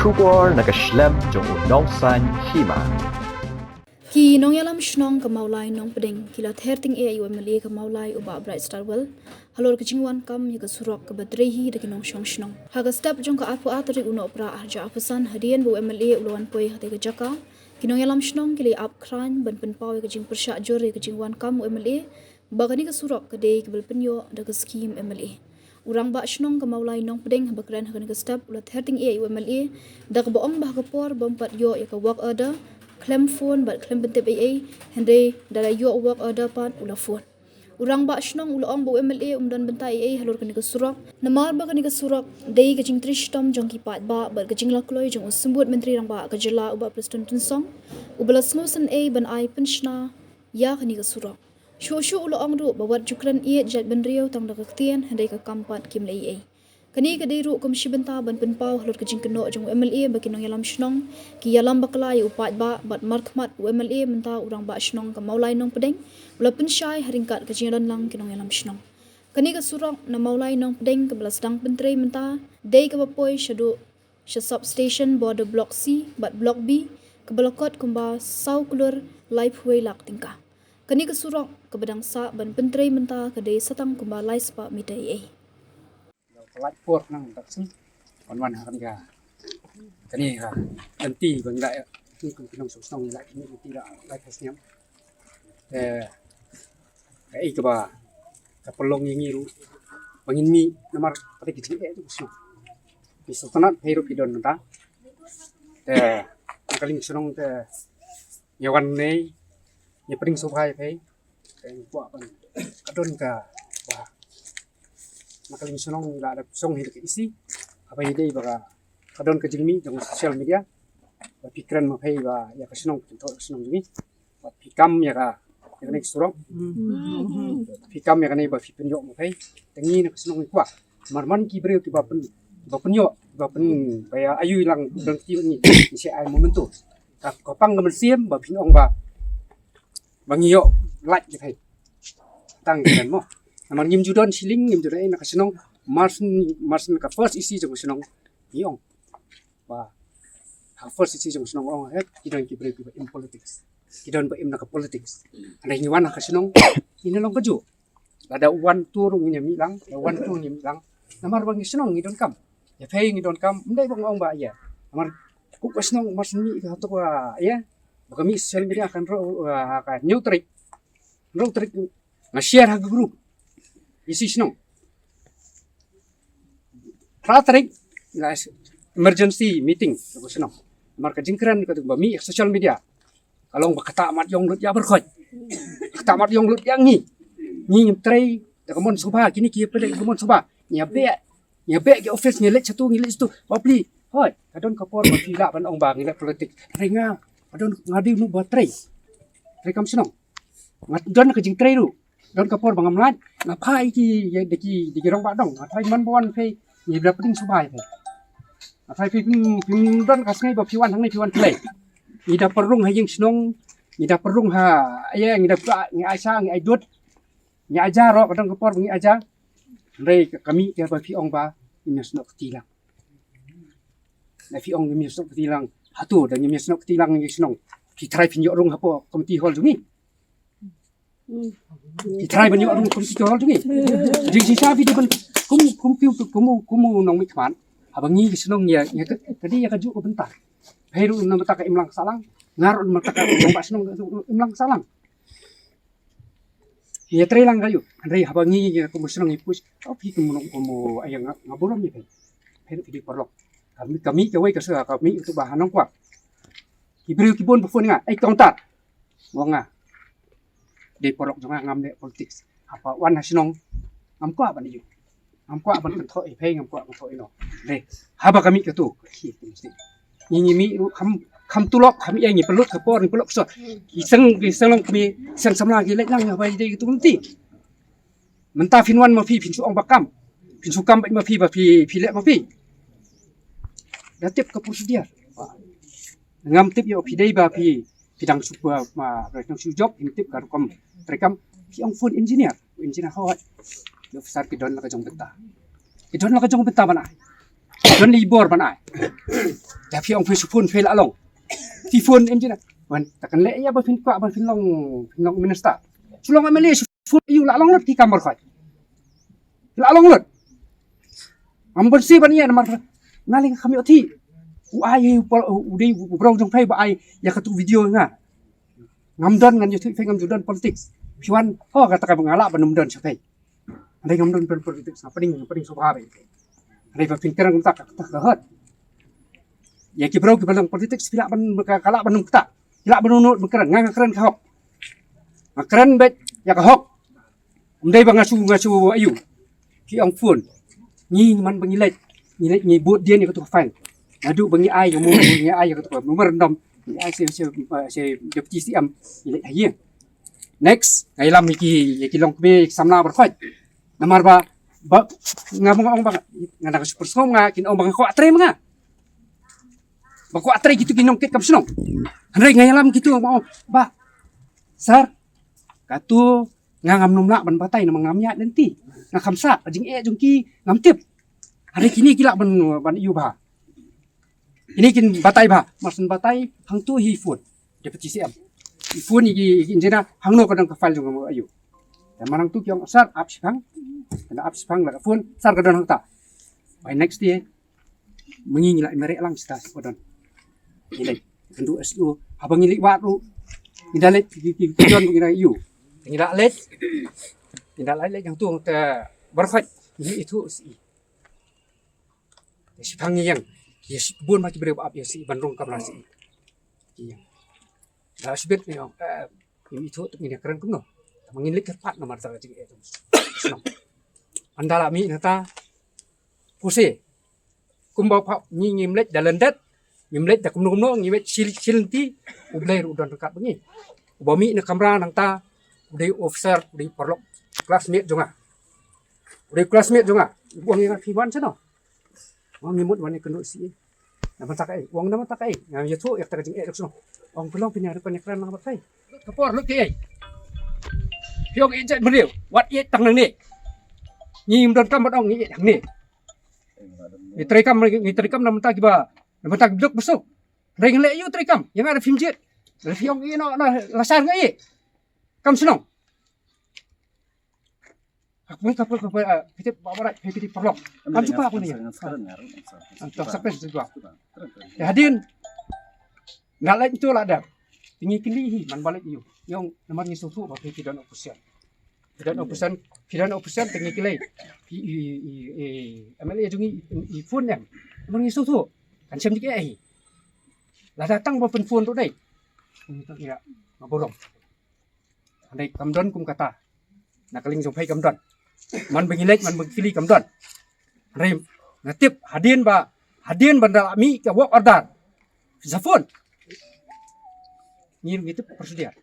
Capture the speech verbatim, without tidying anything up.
Khubor na ka shlem jong u nongsaiñ hima. Ki nongïalam shnong ka Mawlai Nongpdeng ki la ther tyngeh ïa u M L A ka Mawlai u Bah Brightstarwell halor ka jingwan kam ïa ka surok kaba trei hi da ki nongshong shnong. Ha ka step jong ka arphew ar tarik u Nohprah arhajar arphew san hadien ba u M L A u la wan poi ha kata ka jaka, ki nongïalam shnong ki la ïa ap khlaiñ ban pynpaw ïa ka jingpyrshah jur ïa ka jingwan kam u M L A ba kane ka surok ka dei kaba la pynïoh da ka skhim M L A. U Rangbah Shnong ka Mawlai Nongpdeng haba kren ha kane ka step u la ther tyngeh ïa u M L A da kaba ong ba ha ka por bym pat ïoh ïa ka work order, khlem phone bad khlem pyntip ei ei, hynrei da la ïoh work order pat u la phone. U Rangbah Shnong u la ong ba u M L A um don bynta ei ei halor kane ka surok, namar ba kane ka surok dei ka jingtrei shitom jong ki paidbah bad ka jinglakhluit jong u Symbud Myntri Rangbah ka jylla u Bah Prestone Tynsong, uba la sngewsynei ban ai pynshna ïa kane ka surok. Shuh shuh u la ong ruh ba wat ju kren ïeit jaitbynriew tang da ka ktien, hynrei ka kam pat kim leh ei ei. Kane ka dei ruh kum shi bynta ban pynpaw halor ka jingkynnoh jong u M L A ba ki nongïalam shnong ki ïalam bakla ïa u paidbah, bad markhmat u M L A mynta u Rangbah Shnong ka Mawlai Nongpdeng u la pynshai ha ryngkat ka jingïadon lang ki nongïalam shnong. Kane ka surok na Mawlai Nongpdeng kaba la sdang pyntrei mynta dei kaba poi shaduh sha substation border Block C bad Block B, kaba la kot kumba saw klur laiphew wei lak tyngka. Kane ka surok kaba dang sah ban pyntrei mynta ka dei sa tang kumba lai spah meter ei ei. Ka lait por nang tak sing wan wan ha kane ka, kane ka lynti ba ngi la, ngi kum ki nongshong shnong ngi la, ngi lynti la laiphew snem. Te kaei kaba ka pynlong ïa ngi ruh ba ngin mih namar kata ki jingeh jong ka shnong. Ki sngewtynnat phi ruh phi don mynta. Te na ka liang shnong te ngi wan ne ngi pdiang sngewbha ïa phi. Te ngi kwah ban ka don kaba na ka liang shnong la da song hi da ka isi. Haba ïadei ba ka don ka jingmih jong social media ba phi kren ma phi ba ïa ka shnong, phi kyntoh ka shnong jong ngi. Ba phi kam ïa ka, ïa kane ka surok. Phi kam ïa kane ba phi pynïoh ma phi. Te ngi na ka shnong ngi kwah. Namar man ki briew kiba pyn, kiba pynïoh, kiba pyn, ba ïa ayu lang don kti ngi, ngi sa ai memento. Ka, ka pang ka mynsiem ba phin ong ba, ba ngi ïoh lait ki phi. Tang ki mo. Namar ngim ju don shilling, ngim ju don ei na ka shnong. Marsien, marsien ka first isi jong ka shnong ngi ong ba ha first isi jong ka shnong ong he ki don ki briew kiba im politics. Ki don ba im na ka politics. Hynrei ngi wan ha ka shnong ngi na long kajuh. Lada u wan tu ruh ngin ïa mih lang, lada u wan tu ngin ïa mih lang. Namar ba ngi shnong ngi donkam. Ïa phi ngi donkam, ym dei ba nga ong ba ïa. Namar ku ka shnong mar shen mih ka tu ka ïa. Ba ka mih social media kan ruh, ah, ka hynñiew tarik. Hynñiew tarik nga share ha ka group. Isi shnong. Phra tarik la emergency meeting ka shnong. Namar ka jingkren ka tu ba mih social media. Ka long ba kata mat ïong lut ïa barkhoj. Kata mat ïong lut ïa ngi. Ngi ngim trei da ka mon sngewbha, kine ki ïa pynleit da ka mon sngewbha. Ngi ïa beh, ngi ïa beh ki office, ngi leit shatu, ngi leit shatu. Bapli. Hoi, ka don ka por ba phi lah ban ong ba ngi leh politik. Hynrei nga, ka don nga dei mut ba trei. Trei kam shnong. Nga don ka jingtrei ruh. Don ka por ba ngam lait, nga phai ki, ïa, da ki, da ki rangbah dong. Nga phai man ba wan phi, ngi da pdiang sngewbha ïa phi. Nga phai phi, phi, phi don ka sngi ba phi wan hangne phi wan phi leit. Ngi da pynrung ha ïing shnong, ngi da pynrung ha, ïa, ngi da, ngi ai sha, ngi ai dud. Ngi ai ja ruh, ka don ka por ngi ai ja. Hynrei ka, ka mih ka ba phi ong ba ngim ïasnoh kti lang. Da phi ong ngim ïasnoh kti lang. Hato da ngim ïasnoh kti lang ngi shnong. Phi trai phin ïoh rung hapoh community hall jong ngi. Phi trai ban ïoh rung community hall jong ngi. Jingshisha phi dei ban kum, kum phi, kum, kum nongmihkhmat. Haba ngi ki shnong ïa, ïa ka, ka dei ïa kajuh ka bynta. Phi ruh na bynta ka imlang sahlang. Nga ruh na bynta ka rangbah shnong imlang sahlang. Ngi ïa trei lang ka ïu. Hynrei haba ngi ïa kum shnong ngi push. Oh, phi kum nong kum, ai nga, nga burom ïa phi. Phi ruh phi dei paralok. Ka mih, ka mih kawei ka sa, ka mih utu ba ha Nongkwar. Ki briew ki bun ba phone nga, ai counter. Mo nga. Dei paralok jong nga, ngam leh politics. Haba wan ha shnong ngam kwah ban ïu. Ngam kwah ban kynthoh ïa phi, ngam kwah kynthoh ïa no. Dei, haba ka mih katu. Ngi ngi mih ruh kham, kham tulop, kham ïa ngi pynlut ka por, ngi pynlut ka sor. Ki seng, ki seng long kmie, seng samla ki leit lang haba ïadei katu lynti. Mynta phin wan ma phi, phin shu ong ba kam. Phin shu kam beit ma phi, ba phi, phi leh ma phi. Da tip ka procedure. Ngam tip ïa phi dei ba phi, phi dang shu ba, ma, dang shu jop, phin tip ka rukom treikam. Phi ong phone engineer, engineer hoi. Ïa officer ki don la ka jong bynta. Ki don la ka jong bynta ban ai. Ki don la i bor ban ai. Da phi ong phi shu phone phi la long. Phi phone em jina. Wan, ta kan leh ïa ba phin kwah ba phin long, phin long minister. Shu long M L A shu phone ïa u la long lut ki kam baroh khoit. La long lut. Ngam ban siew ban ïa namar na leng kham ïoh ti. U ai u por u dei u brau jong phi ba ai ïa katu video nga. Ngam don ngan ïoh ti phi ngam ju don politics. Phi wan ho kata ka ba nga lah ban ym don sha phi. Hynrei ngam don politics, nga pdeng, nga pdeng sngewbha ba. Hynrei ba phin kren kumta ka, ka, ka hurt. Ïa ki briew kiba long politics, ki lah ban, ka, ka lah ban ym kata. Ki lah ban nud ban kren, nga, nga kren ka hok. Nga kren beit ïa ka hok. Ym dei ba nga shu, nga shu aïu. Ki ong phone. Ngi man ba ngi leit, ngi leit ngi bud dien ïa katu ka file. Naduh ba ngi ai ïa mo, ngi ai ïa katu ka memorandum. Ngi ai sha, sha, sha deputy C M, ngi leit ha ïing. Next, nga ïalam ïa ki, ïa ki longkmie, ïa ki samla baroh khoit. Namar ba, ba, nga ma nga ong ba, nga dang shu pyrshang nga, kin ong ba nga kwah trei ma nga. Ba kwah trei kitu ki nongkit kam shnong. Hynrei nga ïalam kitu ba ong, ba, sir, katu nga ngam nym lah ban batai namar ngam ïaid lynti. Nga kham sah, ka jingeh jong ki ngam tip. Hynrei kine ki lah ban, ban ïu bha. Kine kin batai bha, mar syn batai hangtu hi phone. Deputy C M. I phone ïa ki, ïa ki engineer, hangno ka don ka file jong nga aïu. Te mar hangtu ki ong sir ap shipang. Kane ap shipang la ka phone, sir ka don hangta. By next day, ma ngi ngi la mareh lang sha ta sha ka don. Ngi leit kynduh S D O, haba ngi leit wad ruh. Ngi da leit ki, ki, ki don ngi da ïu. Ngi da leit. Ngi da leit leit hangtu te baroh khoit. Ngi ithuh shi. Te shipang ngi ïeng. Ïa shi bun ma ki briew ba ap ïa shi ban rung kamra shi. Ngi ïeng. Da shibit ngi ong, eh, ngi ithuh te ngi kren kumno. Te ma ngi leit kyrpad namar ta ka jingeh tu. Shnong. Ynda la mih nangta. Puse. Kumba pha ngi ngim leit da lyndet. Ngim leit da kumno kumno, ngim leit shi, shi lynti. U Blei ruh u don ryngkat bad ngi. Uba mih na kamra nangta. U dei officer, u dei paralok classmate jong nga. U dei classmate jong nga. U ong ïa nga phi wan shano. Ong ngi mut wan ïakynduh shi. Na mynta kaei, ong na mynta kaei. Nga ïathuh ïa kata ka jingeh jong shnong. Ong ka long phin ïa, phin ïakren lang bad kaei. Ka por lut kaei. Phi ong ïeit jait briew, wat ïeit tang nangne. Ngim donkam ban ong ngi ïeit hangne. Ngi treikam, ngi treikam na mynta kiba, na mynta kiba duk ba suk. Hynrei ngi leh ïa u treikam, ïa nga da phim jied. Lada phi ong ïeit noh, noh, lashai nga ïeit. Kam shnong. Ka poi, ka poi, ka poi, ah, phi tip ba barai, phi tip paralok. Kam shu pa pun ïa. Ang tang sa pes tu. Te hadien. Nga leit tu la dep. Te ngi kylli hi man ba leit ïa u. Ïa u namar ngi sngewthuh ba phi don opposition. Phi don opposition, phi don opposition te ngi kylli. Phi i, i, i, M L A jong ngi i phone em. Namar ngi sngewthuh. Kan shem jingeh hi. Lada tang ba pynphone ruh dei. Ngi tang ïa ma burom. Hynrei kam don kum kata. Na ka liang jong phi kam don. Man ba ngi leit, man ba ngi kylli kam don. Hynrei nga tip hadien ba, hadien ba nda la mih ka work order. Phin sa phone. Ngi, ngi tip procedure.